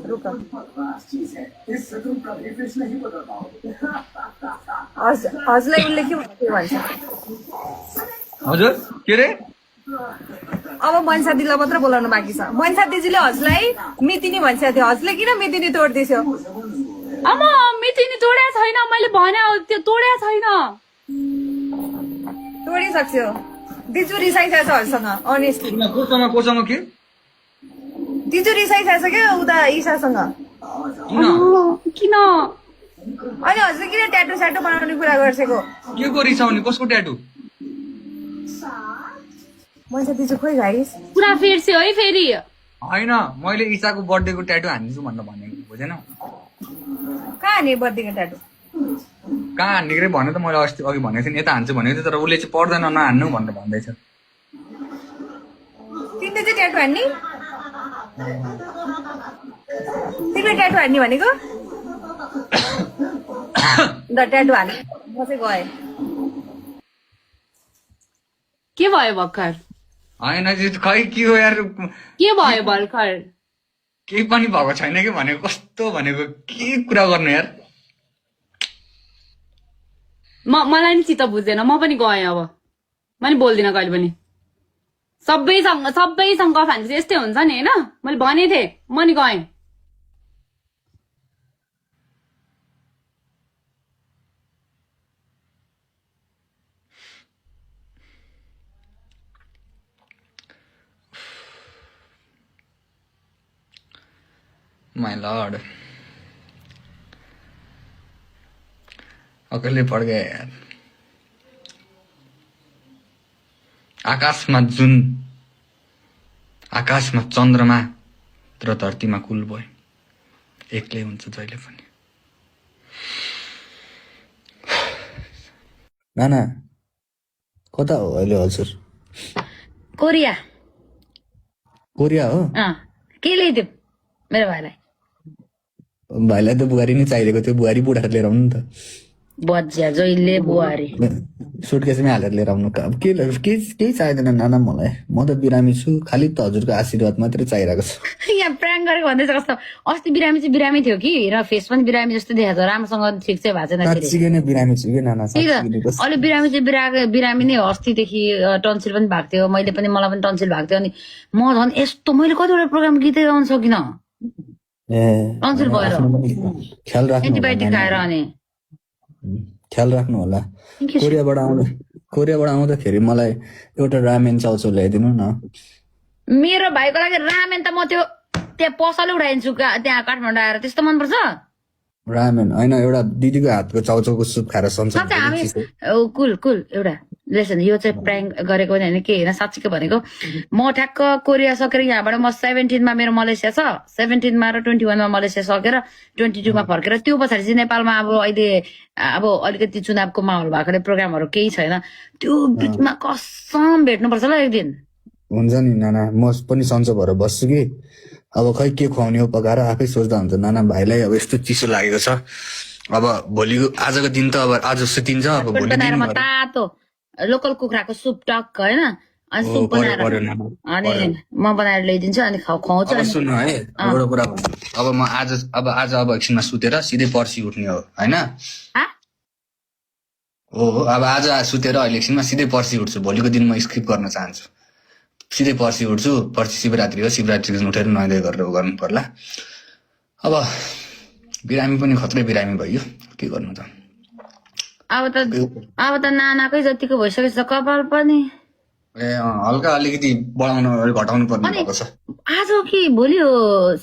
रुक हजुरलाई उसले के भन्छ हजुर के रे अब मनसा दिदीलाई मात्र बोलाउनु बाँकी छ मनसा दिदीले हजुरलाई मितिनी भन्छ थियो हजुरले किन मितिनी तोड्दैछौ आमा मितिनी तोड्या छैन मैले भने त्यो तोड्या छैन तोडिसक्छौ दिजु रिसाइसकेको छ हजुरसँग अनेस्टली कोसँग के दिजु रिसाइसकेको छ क्या उता ईशासँग किन अनि हजुरले किन ट्याटु स्याटु बनाउने कुरा गर्छेको के को रिसाउने कसको ट्याटु मनसा दिजु खोइ गाइस पुरा फेर्स्यो है फेरि होइन मैले ईशाको बर्थडेको ट्याटु हान्छु भनेर भनेको बुझेन कहाँ हाने बर्थडेको ट्याटु कहाँ हान्ने रे भन्यो त मैले अस्ति अघि भनेको थिएँ यता हान्छु भनेको थिएँ तर उसले चाहिँ पर्दैन नहान्नु भनेर भन्दैछ तिमीले चाहिँ ट्याटु हान्ने तिमीले ट्याटु हान्ने भनेको द ट्याटु हान्ने म चाहिँ गएँ के भयो भर्खर होइन खै के हो यार के भयो भर्खर केही पनि भएको छैन कि भनेको कस्तो भनेको के कुरा गर्नु यार मलाई नि चित्त बुझ्दैन म पनि गएँ अब म नि बोल्दिनँ कहिले पनि सबैसँग गफ हान्छ यस्तै हुन्छ नि होइन मैले भनेको थिएँ म नि गएँ माई लर्ड अकैले पड़ गए यार आकाशमा चन्द्रमा र धरतीमा कुल भयो एक्लै हुन्छ जहिले पनि नाना कता हो अहिले हजुर कोरिया कोरिया हो के ल्याइदियो मेरो भाइलाई भाइलाई त बुहारी नै चाहिएको थियो बुहारी बुढा लिएर आउनु नि त बज्या जहिले बुहारी सुटकेसमै हालेर लिएर आउनु केही चाहिँदैन नाना मलाई म त बिरामी छु खालि त हजुरको आशीर्वाद मात्रै चाहिरहेको छ यहाँ प्राङ्क गरेको भन्दैछ कस्तो अस्ति बिरामी चाहिँ बिरामी थियो कि र फेस पनि बिरामी जस्तो देखाएको छ राम्रोसँग ठिक चाहिँ भएको छैन साँच्चीकै नै बिरामी छु कि नाना अहिले बिरामी चाहिँ बिरामी नै हो अस्तिदेखि टन्सिल पनि भएको थियो मलाई पनि टन्सिल भएको थियो अनि म झन् यस्तो मैले कतिवटा प्रोग्राम गीतै गाउन सकिनँ टन्सिल भएर ख्याल राख्नु एन्टिबायोटिक खाएर अनि ख्याल राख्नु होला कोरियाबाट आउँदाखेरि मलाई एउटा रामेन चाउचाउ ल्याइदिनु न मेरो भाइको लागि रामेन त म त्यो त्यहाँ पसलै उठाइदिन्छु त्यहाँ काठमाडौँ आएर त्यस्तो मनपर्छ रामेन होइन एउटा दिदीको हातको चाउचाउको सुप खाएर साँच्चै हामी कुल एउटा लेसन यो चाहिँ प्र्याङ्क गरेको होइन के होइन साँच्चीको भनेको म ठ्याक्क कोरिया सकेर यहाँबाट म 17मा मेरो मलेसिया छ 17मा र 21मा मलेसिया सकेर 22मा फर्केर त्यो पछाडि चाहिँ नेपालमा अब अहिले अब अलिकति चुनावको माहौल भएकोले प्रोग्रामहरू केही छैन त्यो बिचमा कसम भेट्नुपर्छ ल एक दिन हुन्छ नि नाना म पनि सन्चो भएर बस्छु कि अब खै के खुवाउने हो पकाएर आफै सोच्दा हुन्छ नाना भाइलाई अब यस्तो चिसो लागेको छ अब भोलिको आजको दिन त अब आज सुतिन्छ अब भोलि दिन तातो लोकल कुखुराको सुप टक्क होइन अनि सुप बनाएर अनि म बनाएर ल्याइदिन्छु अनि खुवाउँछु सुन्नु है एउटा कुरा भन्छु अब म आज एकछिनमा सुतेर सिधै पर्सि उठ्ने हो होइन हो अब आज सुतेर अहिले एकछिनमा सिधै पर्सि उठ्छु भोलिको दिन म स्किप गर्न चाहन्छु सिधै पर्सि उठ्छु पर्सि शिवरात्रि हो शिवरात्रिको दिन उठेर नुहाइ धुवाइ गरेर गर्नु पर्ला अब बिरामी पनि खत्रै बिरामी भयो के गर्नु त अब त नानाकै जतिको भइसकेछ कपाल पनि हल्का अलिकति बढाउनु घटाउनु पर्ने भएको छ आज कि भोलि हो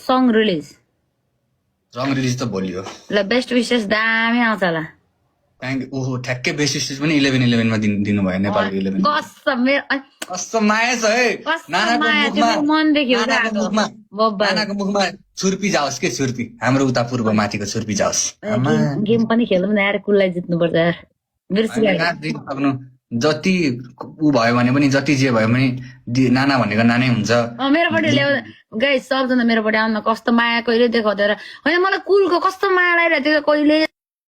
सङ रिलिज त भोलि हो ल बेस्ट विशेष दामी आउँछ होला ओहो ठ्याक्कै बेस्ट विशेष पनि 11-11 मा दिनु भयो नेपालको 11 कस्तो माया छ है नानाको मुखमा छुर्पी जाओस् के छुर्पी हाम्रो उता पूर्व माथिको छुर्पी जाओस् गेम पनि खेलौँ न यार कुललाई जित्नुपर्छ यार सक्नु जति ऊ भयो भने पनि जति जे भयो भने नाना भनेको नानै हुन्छ मेरोपट्टि ल्याउ गाइस सबजना मेरोपट्टि आउन कस्तो माया कहिले देखाउँदैन होइन मलाई कुलको कस्तो माया लागिरहेको थियो कहिले